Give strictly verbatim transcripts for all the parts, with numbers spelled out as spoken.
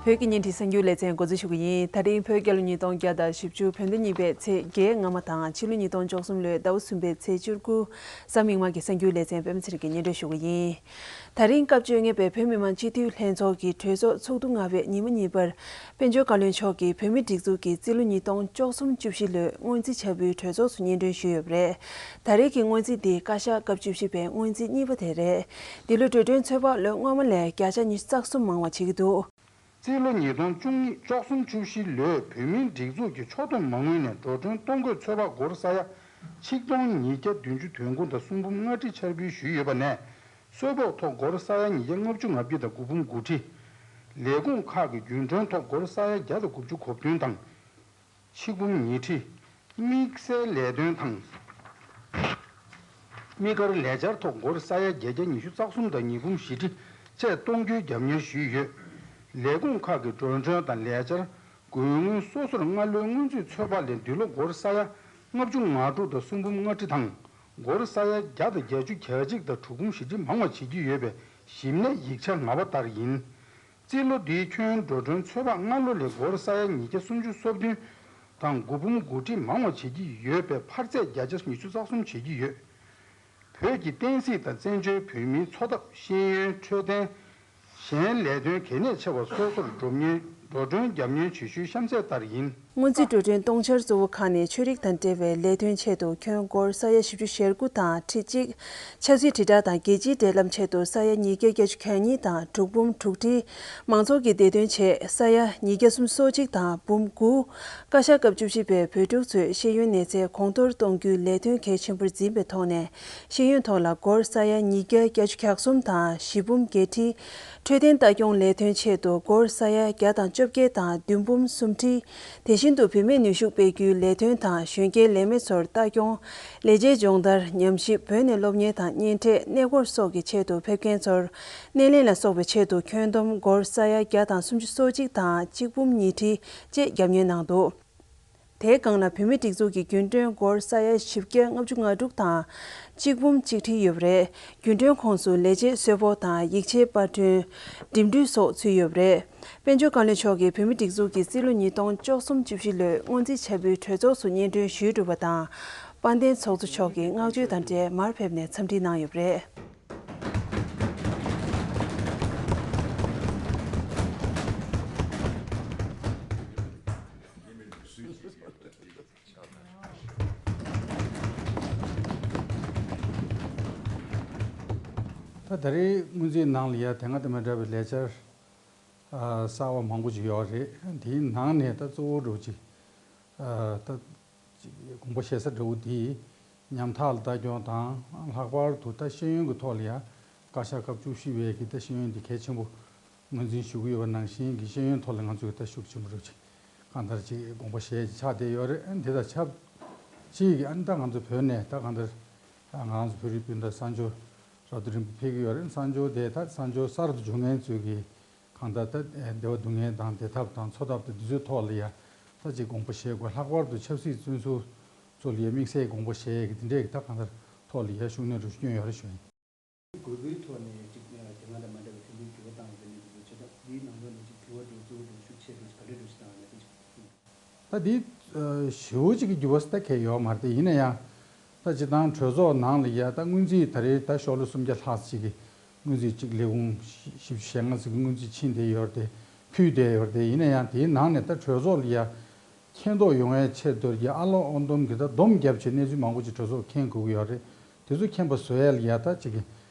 བོད་ཀྱི་བརྙན་འཕྲིན་གསར་འགྱུར་ལེ་ཚན་འགོ་འཛུགས་ཞུ་གི་ཡིན། ད་རིང་བོད་རྒྱལ་ལོ་ཉིས་སྟོང་བརྒྱ་དང་བཞི་བཅུ་བོད་ཟླ་གཉིས་པའི་ཚེས་བརྒྱད་སྔ་མ་དང་ཕྱི་ལོ་ཉིས་སྟོང་བཅུ་གསུམ་ལོའི་ཟླ་བ་གསུམ་པའི་ཚེས་བཅུ་དགུ་གཟའ་མིག་དམར་གྱི་གསར་འགྱུར་ལེ་ཚན་པདྨ་ཚེ་རིང་གིས་སྙན་སྒྲོན་ཞུ་གི་ཡིན། ད་རིང་སྐབས་བཅོ་ལྔ་པའི་བོད་མི་མང་སྤྱི་འཐུས་ལྷན་ཚོགས་ཀྱི་གྲོས་ཚོགས་ཚོགས་དུས་ལྔ་པའི་ཉིན་མོ་གཉིས་པར། དཔལ་འབྱོར་བཀའ་བློན་མཆོག་གིས་བོད་མིའི་སྒྲིག་འཛུགས་ཀྱི་རྩིས་ལོ་ཉིས་སྟོང་བཅུ་གསུམ་བཅུ་བཞི་ལོའི་སྔོན་རྩིས་བྱ་འགུལ་གྲོས་ཚོགས་སུ་སྙན་སྒྲོན་ཞུས་ཡོད་པ་རེད། ད་རེས་ཀྱི་སྔོན་རྩིས་འདི་བཀའ་ཤག་སྐབས་བཅུ་བཞི་པའི་སྔོན་རྩིས་གཉིས་པ་དེ་རེད། འདི་ལོའི་འགྲོ་གྲོན་ཚོད་དཔག་ལོ་སྔོན་མ་ལས་བརྒྱ་ཆ་ཉི་ཤུ་རྩ་གསུམ་མང་བ་བྱེད་ཀྱི་འདུག། རྩིས་ལོ་ཉིས་སྟོང་བཅུ་གཉིས་བཅུ་གསུམ་བཅུ་བཞི་ལོའི་བོད་མིའི་སྒྲིག་འཛུགས་ཀྱི་ཕྱོགས་བསྡོམས་མ་དངུལ་ནས་འགྲོ་གྲོན་གཏོང་དགོས་ཚོད་དཔག་སྒོར་ས་ཡ་ཆིག་སྟོང་ཉིས་བརྒྱ་བདུན་ཅུ་དོན་དགུ་དང་སུམ་འབུམ་ལྔ་ཁྲི་འཆར་འབུལ་ཞུས་ཡོད་པ་ནས། གསོལ་ཕོགས་ཐོག་སྒོར་ས་ཡ་ཉིས་བརྒྱ་ལྔ་བཅུ་ང་བརྒྱད་དང་དགུ་འབུམ་དགུ་ཁྲི། ལས་ཁུངས་ཁག་གི་རྒྱུན་གྲོན་ཐོག་སྒོར་ས་ཡ་བརྒྱ་དང་དགུ་བཅུ་གོ་བདུན་དང་ཆིག་འབུམ་ཉི་ཁྲི། དམིགས་བསལ་ལས་དོན་དང་། དམིགས་བཀར་ལས་འཆར་ཐོག་སྒོར་ས་ཡ་བརྒྱད་བརྒྱ་ཉི་ཤུ་རྩ་གསུམ་དང་ཉིས་འབུམ་བཞི་ཁྲི་བཅས་གཏོང་རྒྱུའི་རྒྱབ་གཉེར་ཞུས་ཡོད། ལས་ཁུངས་ཁག་གི་འགྲོ་གྲོན་དང་ལས་འཆར་དགོས་དངུལ་སོ་སོར་སྔ་ལོའི་སྔོན་རྩིས་ཚོད་དཔག་ལས་འདི་ལོ་སྒོར་ས་ཡ་ལྔ་བཅུ་ང་དྲུག་དང་སུམ་འབུམ་ལྔ་ཁྲི་དང་། སྒོར་ས་ཡ་བརྒྱ་དང་བརྒྱད་ཅུ་གྱ་གཅིག་དང་དྲུག་འབུམ་བཞི་ཁྲི་མང་བ་བྱེད་ཀྱི་ཡོད་པའི་ཞིབ་གནས་ཡིག་ཆ་ལྔ་པ་ལྟར་ཡིན། རྩིས་ལོ་འདིའི་ཁྱོན་འགྲོ་གྲོན་ཚོད་དཔག་སྔ་ལོ་ལས་སྒོར་ས་ཡ་ཉིས་བརྒྱ་སུམ་ཅུ་སོ་བདུན་དང་དགུ་འབུམ་དགུ་ཁྲི་མང་བ་བྱེད་ཀྱི་ཡོད་པའི་འཕར་ཚད་བརྒྱ་ཆ་ཉི་ཤུ་རྩ་གསུམ་བྱེད་ཀྱི་ཡོད། བོད་ཀྱི་བསྟན་སྲིད་དང་བཙན་བྱོལ་བོད་མིའི་འཚོ་ཐབས། ཤེས་ཡོན། འཕྲོད་བསྟེན། གཞན་ལས་དོན་གལ་གནད་ཆེ་བ་སོ་སོར་འགྲོ་གྲོན་འགྲོ་གྲོན་རྒྱབ་གཉེར་བྱེད་ཤུལ་གཤམ་གསལ་ལྟར་ཡིན། སྔོན་རྩིས་འགྲོ་གྲོན་གཏོང་འཆར་གཙོ་བོ་ཁག་ནི་ཆོས་རིག་དང་འབྲེལ་བའི་ལས་དོན་ཆེད་དུ་ཁྱོན་སྒོར་ས་ཡ་བཞི་བཅུ་ཞེ་དགུ་དང་ཁྲི་གཅིག། ཆབ་སྲིད་དྲིལ་བསྒྲགས་དང་རྒྱལ་སྤྱིའི་འབྲེལ་ལམ་ཆེད་དུ་ས་ཡ་ཉིས་བརྒྱ་བརྒྱད་ཅུ་གྱ་གཉིས་དང་དྲུག་འབུམ་དྲུག་ཁྲི། མང་ཚོགས་ཀྱི་བདེ་དོན་ཆེད་ས་ཡ་ཉིས་བརྒྱ་སུམ་ཅུ་སོ་གཅིག་དང་འབུམ་དགུ། བཀའ་ཤག་སྐབས་བཅུ་བཞི་པའི་བོད་ཕྲུག་ཚོའི་ཤེས་ཡོན་གནས་ཚད་གོང་མཐོར་གཏོང་རྒྱུའི་ལས་དོན་གལ་ཆེན་པོར་འཛིན་པའི་ཐོག་ནས། ཤེས་ཡོན་ཐོག་ལ་སྒོར་ས་ཡ་ཉིས་བརྒྱ་བརྒྱད་ཅུ་གྱ་གསུམ་དང་བཞི་འབུམ་བརྒྱད་ཁྲི། འཕྲོད་བསྟེན་ལྟ་སྐྱོང་ལས་དོན་ཆེད་དུ་སྒོར་ས་ཡ་བརྒྱ་དང་བཅོ་བརྒྱད་དང་བདུན་འབུམ་གསུམ་ཁྲི། དེ་བཞིན་དུ་བུད་མེད་ནུས་ཤུགས་སྤེལ་རྒྱུའི་ལས་དོན་དང་གཞོན་སྐྱེས་ལས་མེད་ཚོར་ལྟ་སྐྱོང་། ལས་བྱའི་སྦྱོང་བརྡར། ཉམས་ཞིབ། བོད་ནས་སློབ་གཉེར་དང་གཉེན་འཕྲད། གནས་སྐོར་སོགས་ཀྱི་ཆེད་དུ་ཕེབས་མཁན་ཚོར་སྣེ་ལེན་ལ་སོགས་པའི་ཆེད་དུ་ཁྱོན་བསྡོམས་སྒོར་ས་ཡ་བརྒྱ་དང་སུམ་ཅུ་སོ་གཅིག་དང་གཅིག་འབུམ་ཉིས་ཁྲི་བཅས་རྒྱབ་གཉེར་གནང་འདུག། དེའི་སྒང་ལ་བོད་མིའི་སྒྲིག་འཛུགས་ཀྱི་རྒྱུན་གྲོན་སྒོར་ས་ཡ་བཞི་བརྒྱ་ལྔ་བཅུ་ང་དྲུག་དང་གཅིག་འབུམ་གཅིག་ཁྲི་ཡོད་པ་རེད། རྒྱུན་གྲོན་ཁོངས་སུ་ལས་བྱེད་གསོལ་ཕོགས་དང་ཡིག་ཆའི་པར་སྐྲུན། འགྲིམ་འགྲུལ་སོགས་ཚུད་ཡོད་པ་རེད། དཔལ་འབྱོར་བཀའ་བློན་མཆོག་གིས་བོད་མིའི་སྒྲིག་འཛུགས་ཀྱི་རྩིས་ལོ་ཉིས་སྟོང་བཅུ་གསུམ་བཅུ་བཞི་ལོའི་སྔོན་རྩིས་བྱ་འགུལ་གྲོས་ཚོགས་སུ་སྙན་སྒྲོན་ཞུས་གྲུབ་པ་དང་། དཔལ་ལྡན་ཚོགས་གཙོ་མཆོག་གིས་བསྔགས་བརྗོད་དང་འབྲེལ་མར་ཕེབས་ནས་འཚམས་འདྲི་གནང་ཡོད་པ་རེད། ད་ད་རེས་སྔོན་རྩིས་ནང་ལ་ཡ་དེ་སྔ་དང་མི་འདྲ་བའི་ལས་འཆར་ཨ་གསར་བ་མང་པོ་ཅིག་ཡོད་རེད། དེའི་ནང་ནས་ད་གཙོ་བོ་འདྲ་བོ་ཅིག་ཨ་ད་ཅིག་དགོངས་པ་བཞེས་ས་འདྲ་བོ་དེ་ཉམ་ཐག་ལ་ལྟ་སྐྱོང་དང་། ལྷག་པར་དུ་ད་ཤེས་ཡོན་གྱི་ཐོག་ལ་ཡ་བཀའ་ཤག་སྐབས་བཅུ་བཞི་པའི་གི་ད་ཤེས་ཡོན་འདི་གལ་ཆེན་པོ་ངོས་འཛིན་ཞུ་གི་ཡོད་པ་ནང་བཞིན་གྱི་ཤེས་ཡོན་ཐོག་ལ་ང་ཚོས་ད་ཤུགས་ཆེན་པོ་རུ་ཅིག་གང་ལྟར་ཅིག་དགོངས་པ་བཞེས་ཆགས་བསྡད་ཡོད་རེད། འདི་དང་ཆབས་ཅིག་གི་ཨ་ནི་ད་ང་ཚོ་བོད་ནས་ད་གང་ལྟར་ང་རང་ཚོ་བོད་རིགས་སྤུན་ཟླ་གསར་འབྱོར་རབ་ཏུ་རིམ་པ་ཕེབས་ཀྱི་ཡོད་རེད། གསར་འབྱོར་དེ་ད་གསར་འབྱོར་གསར་དུ་འབྱུང་མཁན་ཚོས་ཀྱི་གང་ལྟར་ད་བདེ་བ་སྡུག་བསྔལ་དང་བདེ་ཐབས་དང་འཚོ་ཐབས་དང་འདི་ཚོའི་ཐོག་ལ་ཡ་ད་ཅིག་དགོངས་པ་བཞེས་དགོས། ལྷག་པར་དུ་ཆབ་སྲིད་བཙོན་ཟུར་ཚོ་ལ་ཡ་དམིགས་བསལ་དགོངས་པ་བཞེས་ཀྱི་འདི་འདྲས་ཀྱི་ད་གང་ལྟར་ཐོག་ལ་ཡ་ཤུགས་སྣོན་རུ་བསྐྱོན་ཡོད་རེད་ཞུ་ཡིན། དགོས་པའི་ཐོག་ནས་ཅིག་དེ་སྔ་དང་མ་འདྲ་བའི་ཐོན་ལས་འགྱུར་བ་བཏང་ཡོད་པ་ནས་འདུག་བྱས་ཙང་འདིའི་ནང་དོན་ལ་ཅིག་འགྱུར་བ་འགྲོ་གཙོ་བོ་འགྲོ་ཤུགས་ཆེ་འགྲོ་ཅིག་ག་འདྲ་འགྲོ་ཞིག་དང་ལ་ཅིག་ད་འདི་ཞེ་པོ་ཅིག་གི་འགྱུར་བ་ཟེར་ད་གས་ཡོད་མ་རེད་དེ། ཡིན་ན་ཡང་ད་སྤྱིར་བཏང་གྲོས་ཚོགས་ནང་ལ་ཡ་ད་སྔོན་རྩིས་ད་རེས་ད་ཤོག་ལྷེ་སུམ་བརྒྱ་ལྷག་ཅིག་གི་སྔོན་རྩིས་ཅིག་ལས་ཁུངས་བཞི་བཅུ་ཞེ་ལྔ་ཙམ་གྱི་སྔོན་རྩིས་ཕྱིན་བསྡད་ཡོད་རེད་དེ། ཕུལ་བསྡད་ཡོད་རེད་དེ། ཡིན་ན་ཡང་དེའི་ནང་ནས་ད་གྲོས་ཚོགས་ལ་ཡ་མཁྱེན་རྟོགས་ཡོང་བའི་ཆེད་དུ་ཡ་ཨ་ལོ་ཨོ་འདོམ་གྱི་ད་སྡོམ་བརྒྱབ་བྱས་གནས་ཚུལ་མང་པོ་ཅིག་གྲོས་ཚོགས་མཁྱེན་དགོས་ཀྱི་ཡོད་རེད། དེ་ཚོ་མཁྱེན་པ་བཟོ་ཡ་ལ་ཡ་ད་ཅིག་གི་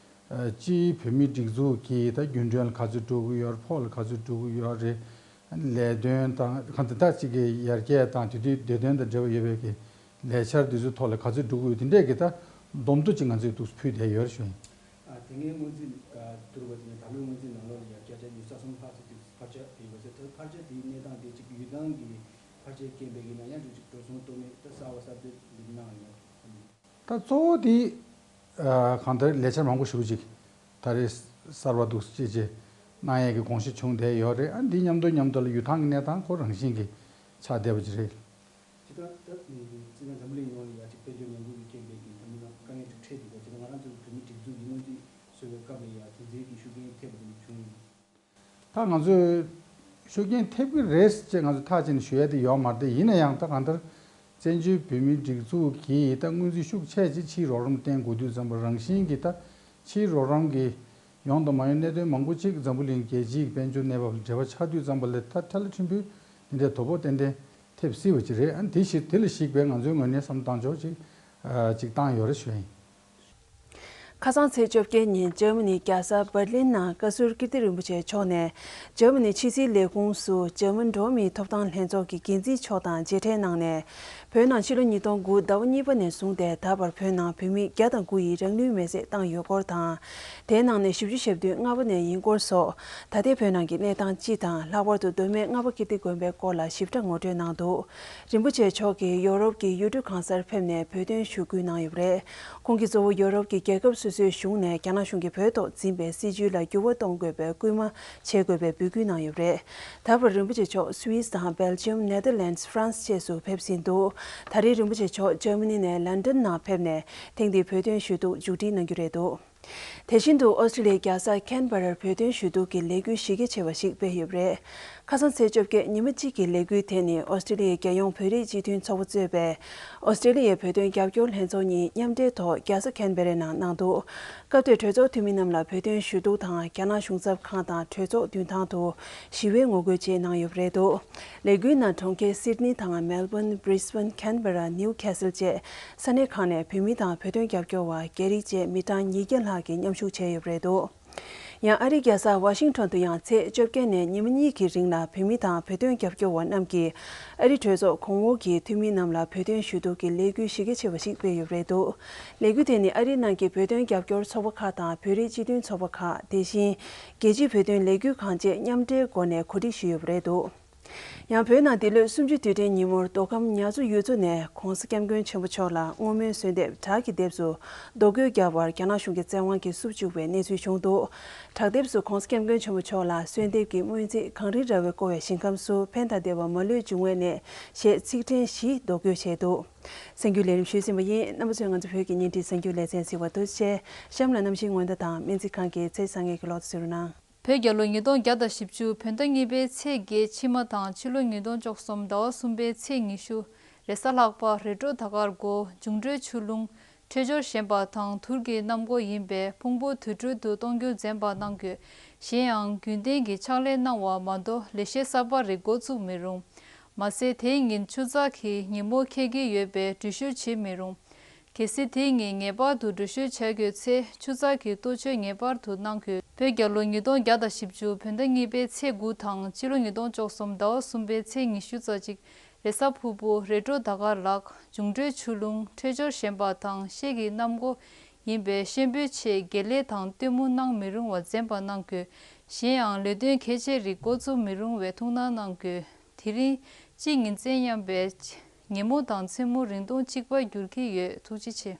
ཨ་སྤྱིའི་བོད་མིའི་སྒྲིག་འཛུགས་ཀྱི་ད་རྒྱུན་གྲོན་ལ་ག་ཚོད་འགྲོ་གི་ཡོད་རེད། ཕོགས་ལ་ག་ཚོད་འགྲོ་གི་ཡོད་རེད། ལས་དོན་དང་གང་ལྟར་ད་ཅིག་གི་ཡར་རྒྱས་དང་དེ་དུས་བདེ་དོན་དང་འབྲེལ་བ་ཡོད་པའི་གི་ལས་འཆར་དེ་ཚོའི་ཐོག་ལ་ག་ཚོད་འགྲོ་གི་ཡོད་དེ་འདྲས་ཀྱི་ད་སྡོམ་ཐོ་ཅིག་ང་ཚོས་འདུག་ཕུལ་བསྡད་ཡོད་རེད་ཞུ་ཡིན། ཨ་དེ་སྔའི་སྔོན་རྩིས་ཨ་བསྡུར་བ་དེ་ནས་ད་ལོའི་སྔོན་རྩིས་ནང་ལོགས་ལ་ཡ་བརྒྱ་ཆ་ཉི་ཤུ་རྩ་གསུམ་ལྷག་ཙམ་དེ་འཕར་ཆག་ཡོད་པ་ཟེར། ད་འཕར་ཆག་དེའི་གནས་སྟངས་དེ་ཅིག་ཡུལ་ཐང་གི་འཕར་ཆག་རྐྱེན་པས་ཡིན་ན་ཡང་ཅིག་འགྲོ་སོང་གཏོང་མེད་ད་གསར་བ་གསར་གཏོད་འདི་གནང་ཡོད་ན། ད་གཙོ་བོ་དེ་ཨ་གང་ལྟར་ལས་འཆར་མང་པོ་ཞེ་པོ་ཅིག་ད་རེས་གསར་བ་འདུག་ཅེས་བྱས་གནང་ཡས་ཀྱི་དགོངས་གཞི་བྱུང་བསྡད་ཡོད་རེད། ཨ་འདི་མཉམ་དུ་མཉམ་དུ་ལ་ཡུལ་ཐང་གི་གནས་སྟངས་ཁོ་རང་བཞིན་གྱིས་ཆགས་བསྡད་པ་ཅིག་རེད། ཇི་ལྟར་ད་སྤྱིར་བཏང་འཛམ་བུ་གླིང་ཡོངས་ལ་ཡ་ཅིག་དཔལ་འབྱོར་ཉམས་རྒུད་ཀྱི་རྐྱེན་པས་ཀྱི་འཛམ་བུ་གླིང་དཀའ་ངལ་ཅིག་འཕྲད་འདུག་ག་ཇི་ལྟར་ང་རང་ཚོའི་བོད་མིའི་སྒྲིག་འཛུགས་ཀྱི་སྔོན་རྩིས་བཟོ་བའི་སྐབས་ལ་ཡ་དེ་འཛིན་གྱི་ཤུགས་རྐྱེན་ཐེབས་པ་དེ་བྱུང་ཡོད། ད་ང་ཚོས་ ཤུགས་རྐྱེན་ཐེབས་ཀྱི་རེད་ཅེས་ང་ཚོ་ཐག་བཅད་ནས་ཞུ་ཡ་དེ་ཡོད་མ་རེད། དེ་ཡིན་ན་ཡང་ད་གང་ལྟར་བཙན་བྱོལ་བོད་མིའི་སྒྲིག་འཛུགས་ཀྱིས་ད་སྔོན་རྩིས་ཤུགས་ཆེ་ཅིག་ཕྱིའི་རོགས་རམ་བསྟེན་དགོས་དུས་ཙམ་པ་རང་བཞིན་གྱིས་ད་ཕྱིའི་རོགས་རམ་གྱི་ཡོང་དང་མ་ཡོང་གནད་དོན་མང་པོ་ཅིག་འཛམ་བུ་གླིང་རྒྱལ་སྤྱིའི་དཔལ་འབྱོར་གནས་བབ་ལ་འབྲེལ་བ་ཆགས་དུས་ཙམ་པ་ལ་ད་ཁྲ་ལ་ཁྲིམས་དཔོན་འདི་འདྲའི་དོ་ཕོག་ཏན་ཏན་ཐེབས་སྲིད་པ་ཅིག་རེད། ཨ་ནི་དེ་ཞིག་དེ་ལ་གཞིགས་པའི་ང་ཚོའི་ངོས་ནས་བསམ་བློ་བཏང་ཕྱོགས་ཅིག་ཅིག་བཏང་ཡོད་རེད་ཞུ་ཡ་ཡིན། ཁ་སང་ཚེས་བཅོ་བརྒྱད་ཉིན་འཇར་མ་ནི་རྒྱལ་ས་འབར་ལིན་ནང་བཀའ་ཟུར་ཀིརྟི་རིན་པོ་ཆེ་མཆོག་ནས་འཇར་མ་ནི་ཕྱི་སྲིད་ལས་ཁུངས་སུ་འཇར་མ་འགྲོ་བ་མིའི་ཐོབ་ཐང་ལྷན་ཚོགས་ཀྱི་འགན་འཛིན་མཆོག་དང་མཇལ་འཕྲད་གནང་ནས། བོད་ནང་ཕྱི་ལོ་ཉིས་སྟོང་དགུ་ཟླ་བ་གཉིས་པ་ནས་བཟུང་སྟེ་ད་བར་བོད་ནང་བོད་མི་བརྒྱ་དང་དགུ་ཡིས་རང་ལུས་མེར་སྲེག་བཏང་ཡོད་སྐོར་དང་། དེའི་ནང་ནས་བཞི་བཅུ་ཞེ་བདུན་མངའ་པ་ནས་ཡིན་སྐོར་སོགས། ད་ལྟའི་བོད་ནང་གི་གནས་སྟངས་སྤྱི་དང་། ལྷག་པར་དུ་མདོ་སྨད་རྔ་པ་ཀིརྟི་དགོན་པའི་སྐོར་ལ་ཞིབ་ཕྲ་ངོ་སྤྲོད་གནང་འདུག་རིན་པོ་ཆེ་མཆོག་གིས་ཡོ་རོབ་ཀྱི་ཡུལ་གྲུ་གང་སར་ཕེབས་ནས་བོད་དོན་ཞུ་སྐུལ་གནང་ཡོད་པ་རེད། ཁོང་གིས་གཙོ་བོ་ཡོ་རོབ་ཀྱི་རྒྱལ་ཁབ་སོ་སོའི་གཞུང་ནས་རྒྱ་ནག་གཞུང་གིས་བོད་ཐོག་འཛིན་པའི་སྲིད་བྱུས་ལ་འགྱུར་བ་གཏོང་དགོས་པའི་སྐུལ་མ་བྱེད་དགོས་པའི་འབོད་སྐུལ་གནང་ཡོད་པ་རེད། ད་བར་རིན་པོ་ཆེ་མཆོག་སུད་སི་དང་སྦེལ་ཇམ། ནེ་དར་ལེནྜ། ཧྥ་རན་སི་བཅས་སུ་ཕེབས་ཟིན་འདུག་ད་རེས་རིན་པོ་ཆེ་མཆོག་འཇར་མ་ནི་ནས་ལན་ཀྲན་ནང་ཕེབས་ནས་ཐེངས་འདིའི་བོད་དོན་ཞུ་གཏུག་མཇུག་སྒྲིལ་གནང་རྒྱུ་རེད་འདུག་དེ་བཞིན་དུ་ཨོ་སི་ཀྲི་ལི་ཡའི་རྒྱལ་ས་ཁན་བྷ་རར་བོད་དོན་ཞུ་གཏུག་གི་ལས་འགུལ་གཞི་རྒྱ་ཆེ་བ་ཞིག་སྤེལ་ཡོད་པ་རེད། ཁ་སང་ཚེས་བཅོ་བརྒྱད་ཉི་མ་གཅིག་གི་ལས་འགུལ་དེ་ནི་ཨོ་སི་ཀྲི་ལི་ཡའི་རྒྱལ་ཡོངས་བོད་རིགས་སྤྱི་མཐུན་ཚོགས་པ་གཙོས་པའི་ཨོ་སི་ཀྲི་ལི་ཡའི་བོད་དོན་རྒྱབ་སྐྱོར་ལྷན་ཚོགས་གཉིས་མཉམ་འབྲེལ་ཐོག་རྒྱལ་ས་ཁན་བྷ་རའི་ནང་གནང་འདུག་སྐབས་དེར་གྲོས་ཚོགས་འཐུས་མི་རྣམས་ལ་བོད་དོན་ཞུ་གཏུག་དང་རྒྱ་ནག་གཞུང་ཚབ་ཁང་དང་གྲོས་ཚོགས་མདུན་ཐང་དུ་ཞི་བའི་ངོ་རྒོལ་བཅས་གནང་ཡོད་པ་རེད་འདུག་ལས་འགུལ་ནང་གྲོང་ཁྱེར་སིད་ནི་དང་མེལ་བོན། བྷི་རིས་བན། ཁན་བྷ་ར། ནིའུ་ཁེ་སལ་བཅས་ས་གནས་ཁག་ནས་བོད་མི་དང་བོད་དོན་རྒྱབ་སྐྱོར་བ་རྒྱ་རིགས་བཅས་མི་གྲངས་ཉིས་བརྒྱ་ལྷག་གིས་མཉམ་ཞུགས་བྱས་ཡོད་པ་རེད་འདུག་ཡང་ཨ་རིའི་རྒྱལ་ས་ཝ་ཤིང་ཊོན་དུ་ཡང་ཚེས་བཅོ་བརྒྱད་ནས་ཉི་མ་གཉིས་ཀྱི་རིང་ལ་བོད་མི་དང་བོད་དོན་རྒྱབ་སྐྱོར་བ་རྣམས་ཀྱིས་ཨ་རི་གྲོས་ཚོགས་གོང་འོག་གི་འཐུས་མི་རྣམས་ལ་བོད་དོན་ཞུ་གཏུག་གི་ལས་འགུལ་གཞི་རྒྱ་ཆེ་བ་ཞིག་སྤེལ་ཡོད་པ་རེད་འདུག་ལས་འགུལ་དེ་ནི་ཨ་རིའི་ནང་གི་བོད་དོན་རྒྱབ་སྐྱོར་ཚོགས་པ་ཁག་དང་བོད་རིགས་སྤྱི་མཐུན་ཚོགས་པ་ཁག་དེ་བཞིན་རྒྱལ་སྤྱིའི་བོད་དོན་ལས་འགུལ་ཁང་བཅས་མཉམ་འབྲེལ་སྒོ་ནས་གོ་སྒྲིག་ཞུས་ཡོད་པ་རེད་འདུག་ཡང་བོད་ནང་འདི་ལོའི་གསུམ་བཅུའི་དུས་དྲན་ཉིན་མོར་མདོ་ཁམས་ཉ་ཚོ་ཡུལ་ཚོ་ནས་༧གོང་ས་༧སྐྱབས་མགོན་ཆེན་པོ་མཆོག་ལ་བསྔོ་སྨོན་གསོལ་འདེབས་བྲག་གི་ལྡེབས་སུ་རྡོ་བརྐོས་བརྒྱབ་པར་རྒྱ་ནག་གཞུང་གི་བཙན་དབང་གིས་བསུབ་བཅུག་པའི་གནས་ཚུལ་བྱུང་འདུག་བྲག་ལྡེབས་སུ་༧གོང་ས་༧སྐྱབས་མགོན་ཆེན་པོ་མཆོག་ལ་གསོལ་འདེབས་ཀྱི་སྨོན་ཚིག་གངས་རི་ར་བས་བརྐོ་བའི་ཞིང་ཁམས་སུ་ཕན་དང་བདེ་བ་མ་ལུས་འབྱུང་བའི་གནས་ཞེས་ཚིག་ཕྲེང་བཞི་རྡོ་བརྐོས་བྱས་འདུག་གསར་འགྱུར་ལས་རིམ་ཞུས་ཟིན་པ་ཡིན། རྣམ་པ་ཚོས་ང་ཚོ་བོད་ཀྱི་བརྙན་འཕྲིན་གསར་འགྱུར་ལེ་ཚན་གཟིགས་པར་ཐུགས་རྗེ་ཆེ། གཤམ་ལ་གནམ་གཤིས་སྔོན་བརྡ་དང་སྨན་རྩིས་ཁང་གི་ཚེས་བཟང་ངན་གྱི་ལོ་ཚོད་ཞུ་རོགས་གནང་། བོད་རྒྱལ་ལོ་ཉིས་སྟོང་བརྒྱ་དང་བཞི་བཅུ་བོད་ཟླ་གཉིས་པའི་ཚེས་བརྒྱད་ཕྱི་མ་དང་ཕྱི་ལོ་ཉིས་སྟོང་བཅུ་གསུམ་ཟླ་བ་གསུམ་པའི་ཚེས་ཉི་ཤུ། རེས་གཟའ་ལྷག་པ། རེས་གྲོལ་ཟླ་སྐར་དགུ། འབྱུང་འཕྲོད་ཆུ་རླུང་། འཕྲོད་སྦྱོར་ཞན་པ་དང་དུས་ཀྱི་གནམ་སྒོ་ཡིན་པས་ཕུང་པོ་དུས་འཕྲོད་དུ་གཏོང་རྒྱུ་འཛེམ་པ་གནང་དགོས། གཞན་ཡང་རྒྱུན་ལྡན་གྱི་ཕྱག་ལས་གནང་བ་མ་གཏོགས་ལས་གཞི་གསར་པ་རིགས་འགོ་བཙུགས་མི་རུང་། མ་ཟད་དེའི་ཉིན་ཆུ་ཚགས་ཀྱི་ཉིན་མོ་འཁེལ་གྱི་ཡོད་པས་འགྲུལ་བཞུད་བྱེད་མི་རུང་། གལ་སྲིད་དེའི་ཉིན་ངེས་པར་དུ་འགྲུལ་བཞུད་བྱ་དགོས་ཚེ་ཆུ་ཚགས་ཀྱི་གཏོ་བཅོས་ངེས་པར་དུ་གནང་དགོས། བོད་རྒྱལ་ལོ་ཉིས་སྟོང་བརྒྱ་དང་བཞི་བཅུ་བོད་ཟླ་གཉིས་པའི་ཚེས་དགུ་དང་ཕྱི་ལོ་ཉིས་སྟོང་བཅུ་གསུམ་ཟླ་བ་གསུམ་པའི་ཚེས་ཉི་ཤུ་རྩ་གཅིག་རེས་གཟའ་ཕུར་བུ། རེས་གྲོལ་ཟླ་སྐར་ལག་འབྱུང་འཕྲོད་ཆུ་རླུང་། འཕྲོད་སྦྱོར་ཞན་པ་དང་ཤེལ་གྱི་གནམ་སྒོ་ཡིན་པས་གཤིན་པོའི་ཆེད་དགེ་ལས་དང་སྟོན་མོ་གནང་མི་རུང་བ་འཛེམ་པ་གནང་དགོས། གཞན་ཡང་ལས་དོན་གལ་ཆེ་རིགས་འགོ་བཙུགས་མི་རུང་བའི་ཐུགས་སྣང་གནང་དགོས། དེ་རིང་སྤྱི་ཉིན་མཚན་མཉམ་པའི་ཉིན་མོ་དང་མཚན་མོ་རིང་ཐུང་གཅིག་པ་འགྱུར་གྱི་ཡོད། ཐུགས་རྗེ་ཆེ།